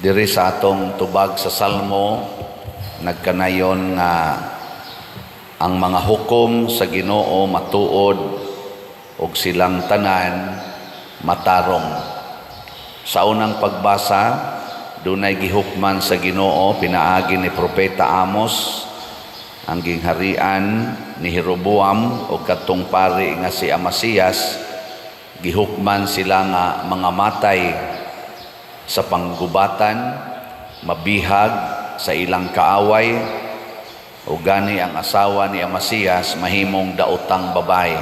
Diri sa atong tubag sa Salmo, nagkanayon nga ang mga hukom sa Ginoo matuod ug silang tanan matarong. Sa unang pagbasa, dunay gihukman sa Ginoo pinaagi ni Propeta Amos ang gingharian ni Jeroboam o katong pari nga si Amasias. Gihukman sila nga mga matay sa panggubatan, mabihag sa ilang kaaway, o gani ang asawa ni Amasias mahimong daotang babae.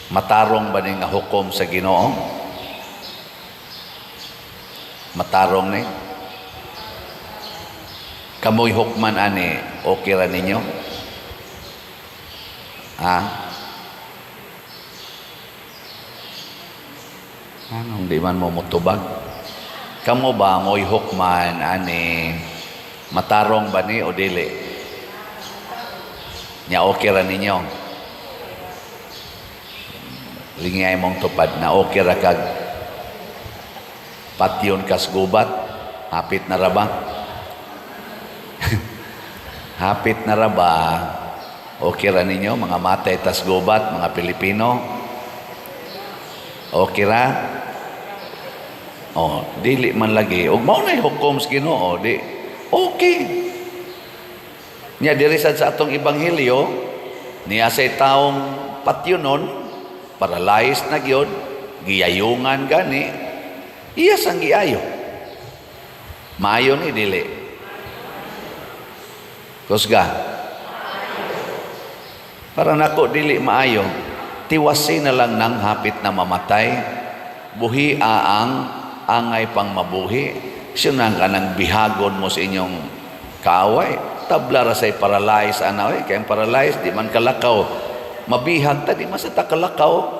Matarong ba ni nga hukom sa Ginoo? Matarong ni? Kamoy hukman ani, okay ra ninyo? Ha? Anong di man mo mutubag? Kamo ba mo'y hukman ani, matarong ba ni o dili? Nya okay ra ninyo? Lingay mong tupad na okay ra kag patyon kas gubat, hapit na ra ba? Hapit na ra ba? Okay ra ninyo mga matay tas gubat, mga Pilipino? Okay ra? Oh, dili man lagi. Ug mao na hukom sa Ginoo, di okay. Nya diri sad sa atong ebanghelyo, niya say taong patyonon, paralyzed na gyud, giyayungan gani, iya sang giayo. Maayo ni dili? Kusga. Para nako dili maayo. Tiwasi na lang nang hapit na mamatay. Buhi ang angay pang mabuhi. Siya na kanang bihagon mo sa inyong kaaway. Tabla ra say paralyzed ana oy, kay ang paralyzed di man kalakaw. Mabihag ta, di man sa ta kalakaw.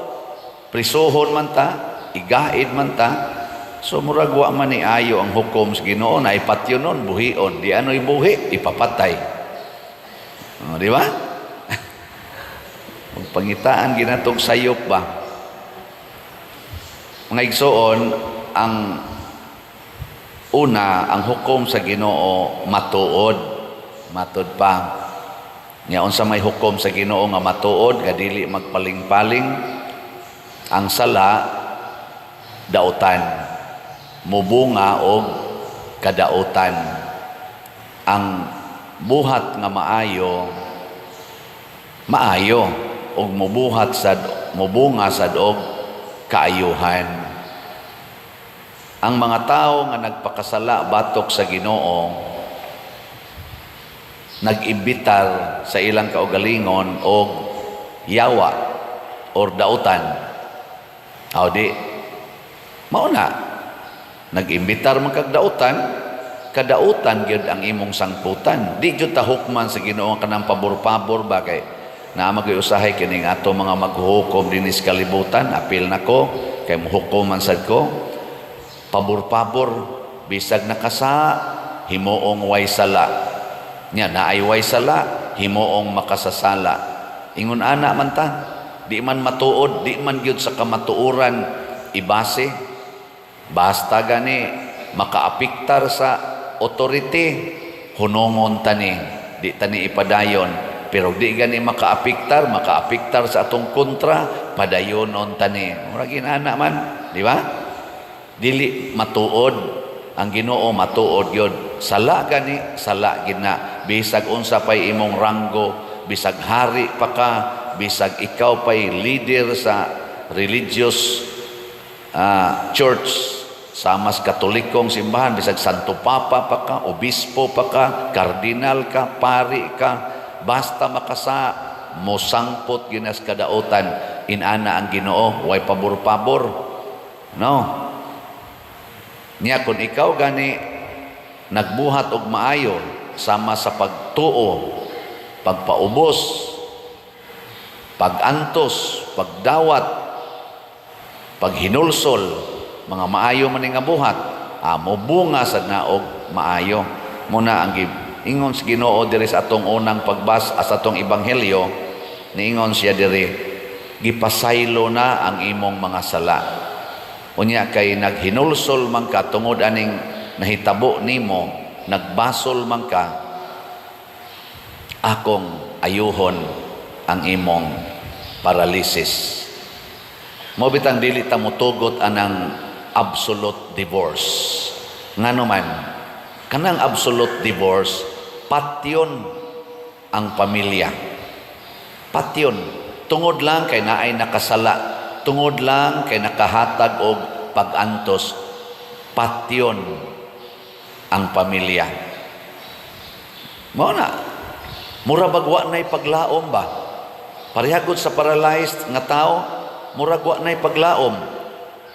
Prisuhon man ta, igaid man ta. So murag wa man ni ayo ang hukom sa Ginoo na ipatyonon, buhion, di ano'y buhi, ipapatay. Oh, di ba? Pangitaan ginatog sayop ba? Mga igsoon, ang una, ang hukom sa Ginoo matuod. Matud pa. Nya unsa may hukom sa Ginoo nga matuod, nga dili magpaling-paling? Ang sala dautan, mubunga og kadautan. Ang buhat nga maayo, maayo og mubuhat sad, mubunga sad og kaayuhan. Ang mga tao nga nagpakasala batok sa Ginoo, nag-imbitar sa ilang kaugalingon og yawa or dautan. Aw di mao na, nag-imbitar man kag dautan, kadautan gyud ang imong sangputan. Di gyud ta hukman sa Ginoo kanang pabor-pabor ba, kay naa magyud usahay kining ato mga maghuhukom dinhi sa kalibutan. Apil nako kay mohukom man sad ko. Pabor-pabor, bisag nakasa, himuong way sala. Nya naay way sala, himuong makasasala. Ingon ana man ta, di man matuod, di man gyud sa kamatuoran ibase. Basta gani makaapiktar sa authority, hunongon tani, di tani ipadayon. Pero di gani makaapiktar, makaapiktar sa atong kontra, padayonon tani. Murag inana man, di ba? Dili matuod. Ang Ginoo matuod gyud. Sala gani, sala gina. Bisag unsa pay imong ranggo, bisag hari pa ka, bisag ikaw pay leader sa religious church, sama sa Katolikong simbahan, bisag Santo Papa pa ka, obispo pa ka, kardinal ka, pari ka, basta makasa, mosangpot ginas kadautan. Inana ang Ginoo, way pabor-pabor. No. Nya kung ikaw gani nagbuhat og maayo sama sa pagtuo, pagpaubos, pagantos, pagdawat, paghinulsol, mga maayo man nga buhat, mobunga sad na og maayo. Muna ang ingon sa Ginoo diri sa atong unang pagbasa sa atong ebanghelyo, niingon siya diri, "Gipasaylo na ang imong mga sala." Unya kay naghinulsol man ka tungod aning nahitabo nimo, nagbasol man ka, akong ayuhon ang imong paralysis. Mao bitang dili ta motugot anang absolute divorce. Ngano man, kanang absolute divorce, patyon ang pamilya. Patyon. Tungod lang kay naay nakasala, tungod lang kay nakahatag og pag-antos, patyon ang pamilya. Mao na. Mura bag wa na'y paglaom ba? Parehagod sa paralyzed nga tao, murag wa na'y paglaom.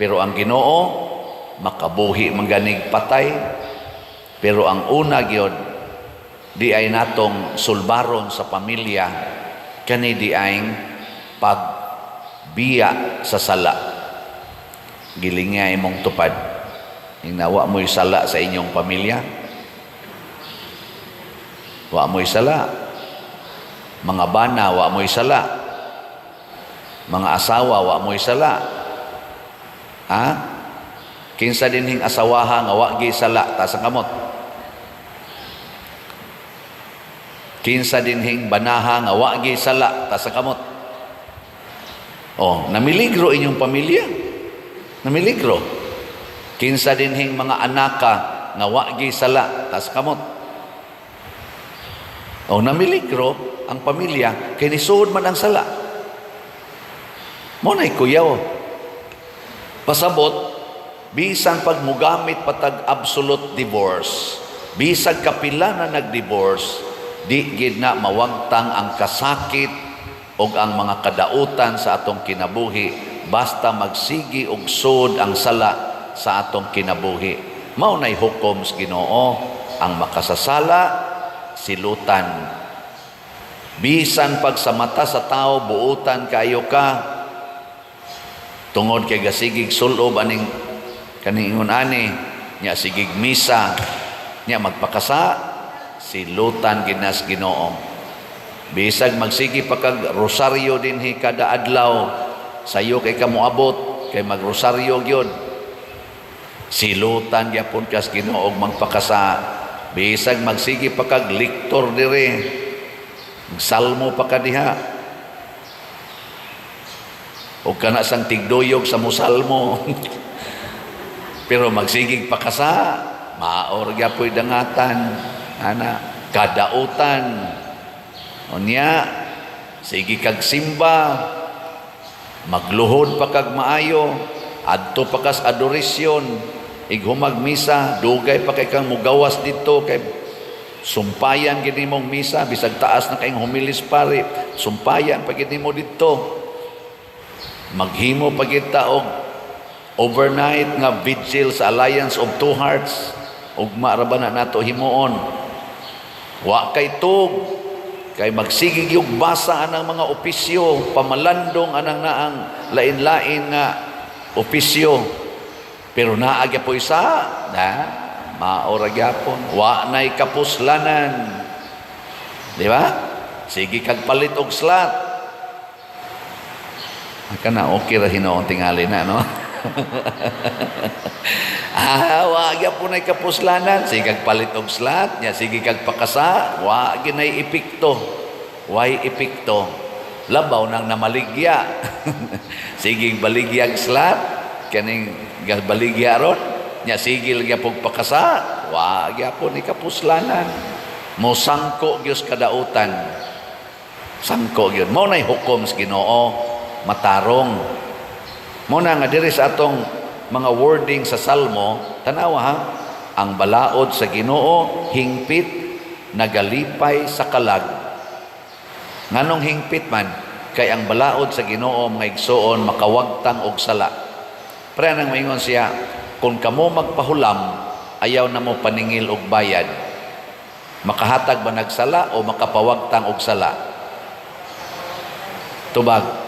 Pero ang Ginoo makabuhi man ganig patay. Pero ang una gyud di ay natong sulbaron sa pamilya kani di ay pagbiya sa sala. Gilinga imong tupad. Ingna wa mo'y sala sa inyong pamilya. Wa mo'y sala. Mga bana, wa mo'y sala. Mga asawa, wa mo'y sala. Ha? Kinsa dinhing asawaha nga wa gi sala, taas ang kamot. Kinsa dinhing banaha nga wa gi sala, taas ang kamot. Oh, namiligro inyong pamilya. Namiligro. Kinsa dinhing mga anaka nga wa gi sala, taas ang kamot. Oh, namiligro ang pamilya kay nisuod man ang sala. Mo na'y kuyaw. Pasabot, bisan pag mugamit patag absolute divorce, bisag kapila na nag-divorce, di gid na mawagtang ang kasakit og ang mga kadautan sa atong kinabuhi basta magsigi og sud ang sala sa atong kinabuhi. Mao na'y hukom sa Ginoo, ang makasasala silutan. Bisan pag sa mata sa tao buutan kayo ka, tungod kay gasigig sulob aning kaning ingon ani nya, sigig misa nya, magpakasa, silutan ginas Ginoo. Bisag magsigi pa kag rosaryo dinhi kada adlaw, sayo kay ka moabot kay magrosaryo gyud, silutan gyapon kas Ginoo og magpakasa. Bisag magsigi pa kag lektor dire, salmo pa ka diha o kana sang tigduyog sa musalmo, pero magsigig pa kasa, maor gyapoy dangatan ana kadautan. Unya sige kag simba, magluhod pa kag maayo, adto pa kas adoration, ighumag misa, dugay pa kay kang mugawas dito kay sumpayan gid nimong misa, bisag taas na kayong humilis pare, sumpayan pa gid nimo didto. Maghimo pa gid ta og overnight nga vigil sa Alliance of Two Hearts, ugma ra ba na nato himuon. Wa kay tug kay magsigig yung basa anang mga opisyo, pamalandong anang naang lain-lain nga opisyo, pero naa gyapoy isa na maora gyapon, wa nay kapuslanan, di ba? Sige kag palit og slot kana, okay ra hinuon tingali na, no? Ah, wa gyapon nay kapuslanan. Sige kag palit og slot nya, sige kag pakasa, wa ginay epekto, way epekto, labaw nang namaligya. Sige baligyag slot kaning baligya ron nya, sigil gyapon pakasa, wa gyapon ni kapuslanan, mo sangko gyud kadautan, sangko gyud. Mao nay hukom sa Ginoo, matarong. Mo na nga diri sa atong mga wording sa Salmo, tanawa ha, ang balaod sa Ginoo hingpit, nagalipay sa kalag. Nganong hingpit man? Kay ang balaod sa Ginoo, mga igsoon, makawagtang og sala. Pre nang maingon siya, kung kamo magpahulam, ayaw na mo paningil og bayad. Makahatag ba nagsala o makapawagtang og sala? Tubag.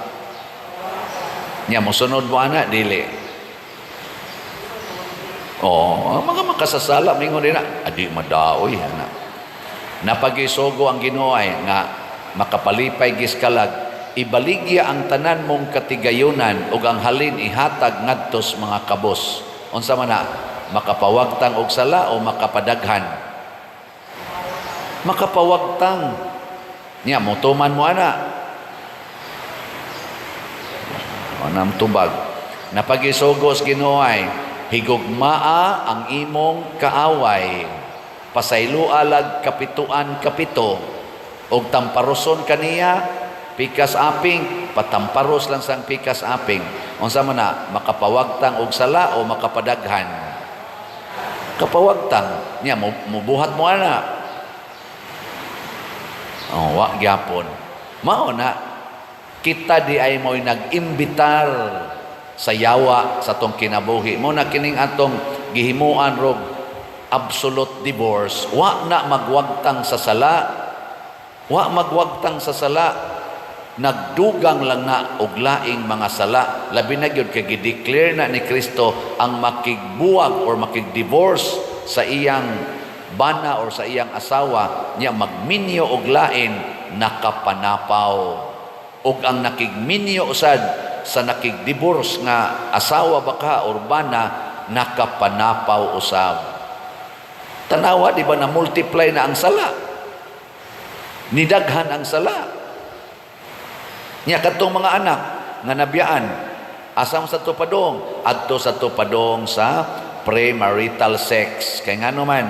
Nya mosunod mo ana, dili? Oh, mga makasasala mingon din na, adi madaoy ana. Napagisugo ang Ginoo ay nga makapalipay giskalag. Ibaligya ang tanan mong katigayunan ug ang halin ihatag ngadto sa mga kabos. Unsa man na? Makapawagtang og sala o makapadaghan? Makapawagtang. Nya motuman mo ana. Anam tubag. Napagisugos Ginoo ay higugmaa ang imong kaaway. Pasayloa lag kapituan kapito og tamparoson kaniya pikas aping, patamparos lang sang pikas aping. Unsa man na? Makapawagtang og sala o makapadaghan? Kapawagtang. Nya mubuhat mo ana? Oh, wa gyapon. Mao na kita di ay mo'y nag-imbitar sa yawa sa atong kinabuhi. Mo na kining atong gihimuan rog absolute divorce. Wa na magwagtang sa sala. Wa magwagtang sa sala. Nagdugang lang na og laing mga sala. Labi na gyud kay gi-declare na ni Kristo ang makigbuwag or makig-divorce sa iyang bana or sa iyang asawa niya, magminyo og lain, nakapanapaw. Og ang nakigminyo sad sa nakig-divorce nga asawa baka or bana, nakapanapaw usab. Tanawa, di ba, na multiply na ang sala? Nidaghan ang sala. Nya kadtong mga anak nga nabiyaan, asa man sa to padong? Adto sa to padong sa premarital sex. Kay ngano man,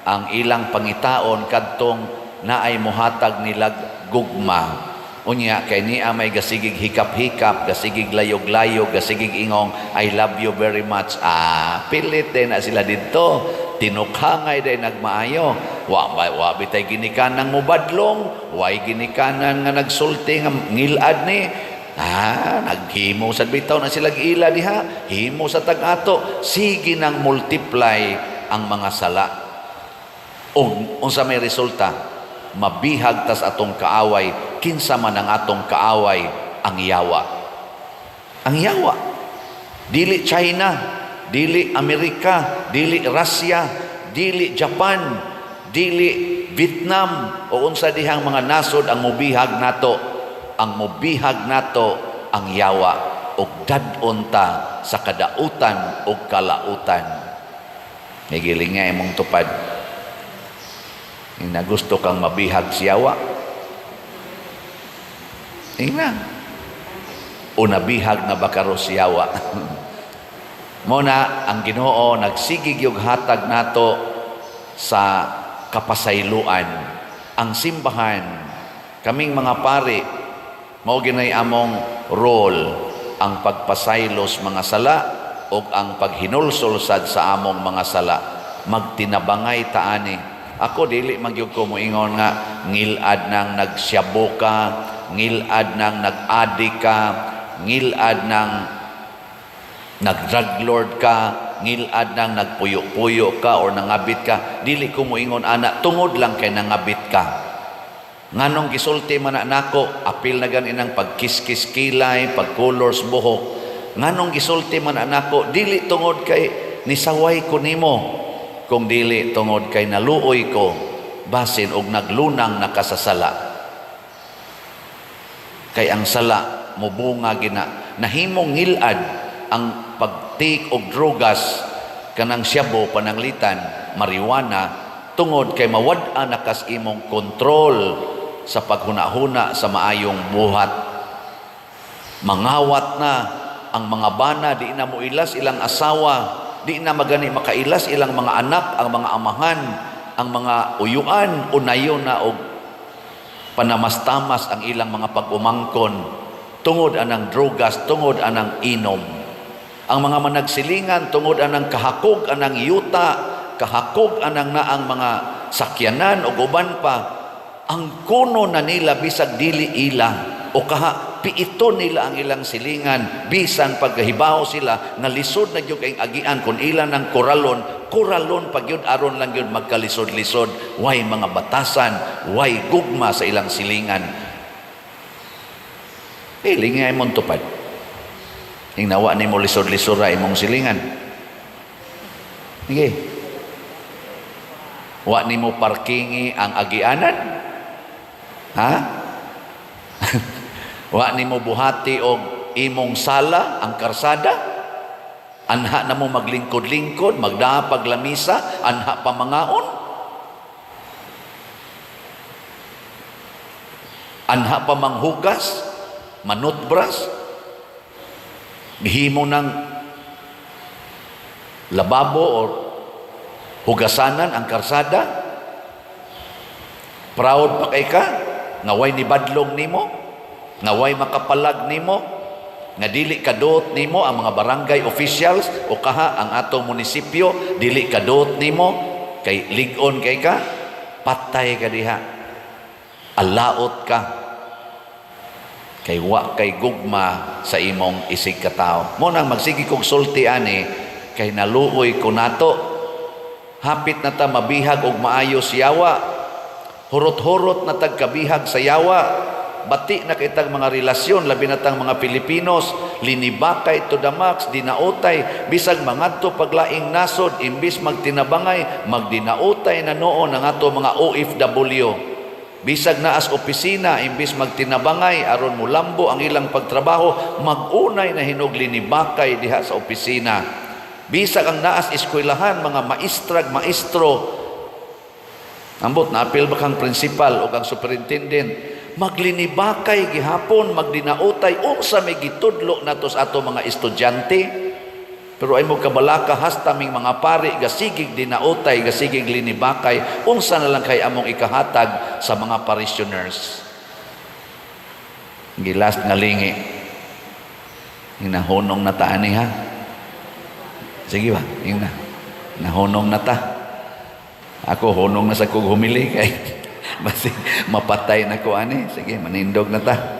ang ilang pangitaon kadtong naay mohatag nilag gugma. Unya kay niya may gasigig hikap-hikap, gasigig layog-layog, gasigig ingong "I love you very much." Ah, pilit din na sila didto. Tinukhangay din nagmaayo. Wa ba, wa bitay ginikanan mobadlong, way ginikanan nga nagsulti nga ngilad ni. Ah, naghimo sa bitaw na sila ila diha, himo sa tag-ato, sige nang multiply ang mga sala. Ug unsa may resulta? Mabihag tas atong kaaway. Kinsa man ang atong kaaway? Ang yawa. Ang yawa. Dili China, dili Amerika, dili Russia, dili Japan, dili Vietnam o unsa dihang mga nasod ang mobihag nato. Ang mobihag nato ang yawa ug dad-on ta sa kadautan ug kalautan. Nigiling nga imong tupad. Ing gusto kang mabihag si yawa? Ingna. O nabihag na ba karo si yawa? Mo na ang Ginoo nagsigig yung hatag nato sa kapasayloan. Ang simbahan, kaming mga pari, mao ginay among role ang pagpasaylos mga sala o ang paghinulsol sad sa among mga sala. Magtinabangay taani. Ako dili magyud ko moingon nga ngilad nang nagsyabo ka, ngilad nang nag-adik ka, ngilad nang nag-drug lord ka, ngilad nang nagpuyo-puyo ka or nangabit ka. Dili ko moingon ana tungod lang kay nangabit ka. Nganong gisulti man na nako, apil na gan inang pagkiskis kilay, pagcolors buhok. Nganong gisulti man na nako, dili tungod kay nisaway ko nimo, kung dili tungod kay naluoy ko basin og naglunang nakasasala. Kay ang sala mobunga gina. Nahimong ngilad ang pag-take og drogas, kanang syabo pananglitan, marijuana, tungod kay mawad-an na kas imong kontrol sa paghuna-huna sa maayong buhat. Mangawat na ang mga bana, di na mo ilas ilang asawa, di na magani makailas ilang mga anak, ang mga amahan, ang mga uyuan, unayon na og panamastamas ang ilang mga pag-umangkon tungod anang drogas, tungod anang inom. Ang mga managsilingan tungod anang kahakog anang yuta, kahakog anang naang mga sakyanan o uban pa, ang kuno na nila bisag dili ila o kaha piito nila ang ilang silingan bisan pagkahibaw sila nga lisod na gyud kayong agian. Kung ila ng koralon, koralon pag yun aron lang yun magkalisod-lisod. Way mga batasan, way gugma sa ilang silingan. Eh, lingay imong tupad. Ing nawa nimo lisod-lisod ra imong silingan. Sige. Wa nimo parkingi ang agianan? Ha? Wa nimo buhati og imong sala ang karsada? Anha na mo maglingkod-lingkod, magdapag lamisa, anha pa mangaon? Anha pa manghugas, manutbras, gihimo ng lababo or hugasanan ang karsada? Proud pa kay ka nga way ni badlong nimo, nga way makapalag nimo, nga dili kaduot nimo ang mga barangay officials o kaha ang atong munisipyo, dili kaduot nimo kay lig-on kay ka, patay ka diha. Alaot ka kay wa kay gugma sa imong isig katawo. Mo nang magsige kog sulti ani kay naluoy ko nato. Hapit na ta mabihag og maayo yawa. Hurot-hurot na tag kabihag sa yawa. Bati na kitang mga relasyon, labi na tang mga Pilipinos, linibakay to the max, dinautay, bisag mangadto paglaing nasod, imbis magtinabangay, magdinautay na noon ang ato mga OFW. Bisag naas opisina, imbis magtinabangay, aron mulambo ang ilang pagtrabaho, magunay na hinog linibakay diha sa opisina. Bisag ang naas eskwelahan, mga maestrag, maestro, ambot, naapil ba kang principal o kang superintendent, maglinibakay gihapon, magdinautay, unsa may gitudlo nato sa ato mga estudyante? Pero ay mo kabalaka, hasta ming mga pari gasigig dinautay, gasigig linibakay, unsa na lang kay among ikahatag sa mga parishioners? Gilas nga lingi. Hinahunong na ta ani ha. Sige ba, ingna. Nahunong na ta. Ako hunong na sa kog humili kay basi mapatay na ko ani. Sige, manindog na ta.